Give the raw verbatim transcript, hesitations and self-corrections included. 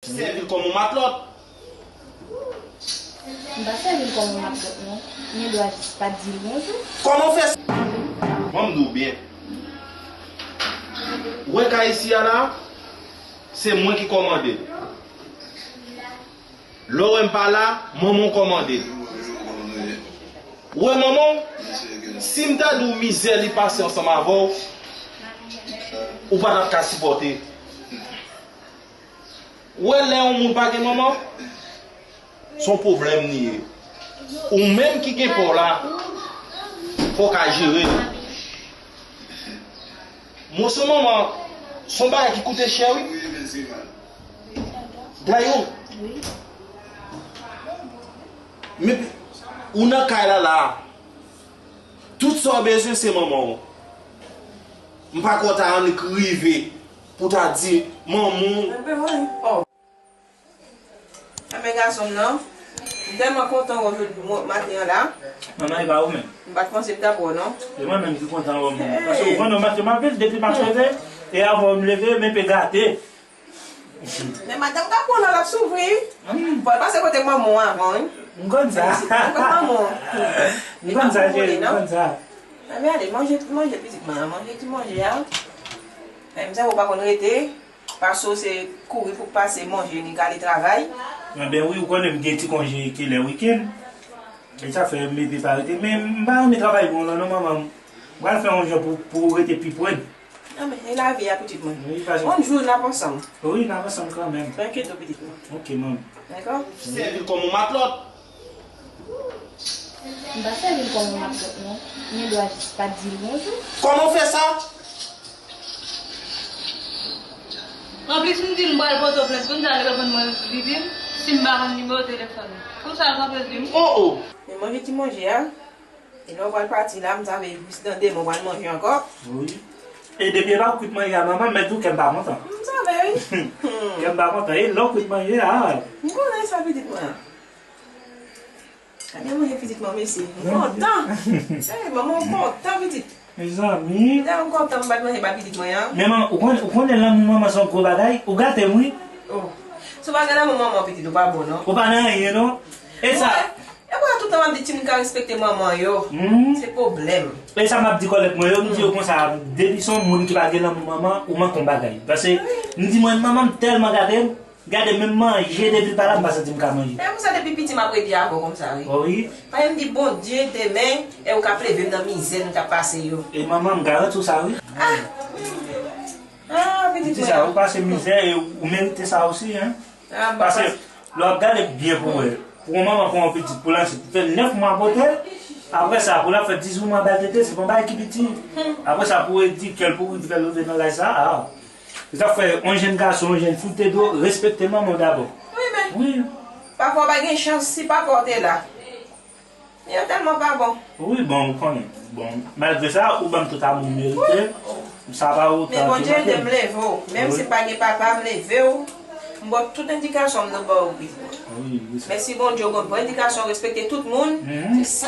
Sèvi l kòm yon matlòt. M pa sèvi l kòm yon matlòt, non. M gen dwa jis pa di l bonjou. Kòman w fè sa? Ban m di w byen. Ou wè kay isi a la, se mwen ki kòmande l. Lè w wè m pa la, manman w kòmande l. Ou wè manman w, si m ta di w mizè li pase ansanm avè w, ou pa t ap ka sipòte. Ou wè lè yon moun pa gen manman, se yon pwoblèm li ye. Ou menm ki gen pa w la, fò w ka jere l. Moso manman, se yon bagay ki koute chè, wi. Dayou, men, ou nan kay la, la. Tout sa w bezwen, se manman w. M pa kwè w ta annik rive pou w ta di manman w. Enben, wi. Oh. Enben, gason m nan, m tèlman kontan wè w jodi maten an la. Manman, e pa ou menm? M pa t panse m t ap wè w, non. E mwen menm ki kontan wè w, manman. Paske ou konnen maten m ap viv, depi m ap leve, e avan m leve, men pe gate. Men madanm ka pran nan l ap soufri. Fò l pase kote manman w avan, wi. M konn sa. M konn manman w. M konn sa, cheri, m konn sa. Enben, ale, manje, manje pitit mwen an, manje ti manje a. Menm sa, ou pa konn rete. Paske w se kouri pou pase manje, ni k ale travay. Enben wi, ou konnen m gen ti konje ki lè wikenn. E sa fè m leve pa rete. Men m pa renmen travay pou w lan non, manman. M pral fè yon jan pou, pou w rete pi pwòp. Anben, e lavi a, pitit mwen. Wi, pa jan. Yon jou n ap ansanm. Wi, n ap ansanm kanmenm. Pa enkyete w, pitit mwen. Ok, manman. Dakò? Sèvi l kòm yon matlòt. M pa sèvi l kòm yon matlòt, non. M gen dwa jis pa di l bonjou. Kòman w fè sa? Anplis, m di l m pral Pòtoprens, konn sa l reponn mwen, Vivi, si m pa konn nimewo telefòn ou. Konn sa l kanpe l di m. Oh, oh! Men manje ti manje a. E lè w pral pati la, m save jis nan demen w pral manje ankò. Wi. E depi e pa kwit manje a, manman, m mèt di w kè m pa kontan. M save, wi. Kè m pa kontan. E lè w kwit manje a. M konnen sa, pitit mwen. Ebyen, manje pitit mwen, mesye. M kontan. Ey, manman, m kontan, pitit. Mezanmi. Lè m kontan, m pa t manje pa pitit mwen an. Men manman, ou konnen, ou konnen lanmou manman se yon gwo bagay. Ou gate m, wi. Oh. Si w pa gen lanmou manman, pitit, ou pa bon, non. Ou pa nan anyen, non. E sa. Mwen, e mwen, tout tan m ap di timoun ka respekte manman yo. Hmm. Se pwoblèm. E sa m ap di kòlèg mwen yo, m di yo konsa, depi se yon moun ki pa gen lanmou manman, ou manke yon bagay. Paske, m di mwen, manman m tèlman gate m, gade, menm manje, depi l pa la, m pa santi m ka manje. E konsa, depi piti, m ap redi avè w konsa, wi. Oh, wi. Paske m di, Bondye, demen, e ou k ap leve m nan mizè m t ap pase yo. E manman, m garanti w sa, wi. Ah! Ah, pitit mwen. Ou pase mizè, e ou merite sa osi, hein. Ah, paske, lè w ap gade byen pou wè, pou yon manman pran yon pitit, pou lanse, pou fè nèf mwa pote l, apre sa, pou l ap fè dizuit mwa ba l tete, se pa yon bagay ki piti. Apre sa, pou redi kè l, pou rive fè l rive nan laj sa a, ah. Se sa k fè yon jèn gason, yon jèn fi, w te dwe respekte manman w dabò. Wi, men. Wi. Pafwa, w pa gen chans, si papa w te la. Yo tèlman pa bon. Wi, bon, ou konnen. Bon, malgre sa, ou ban m tout amou m merite. Wi. Sa pa otan. Men Bondye ede m leve w. Menm si pa gen papa, m leve w. M ba w tout endikasyon m dwe ba w, wi. Wi, wi, sa. Mèsi Bondye, ou konn pran endikasyon, respekte tout moun. Mhm. Se sa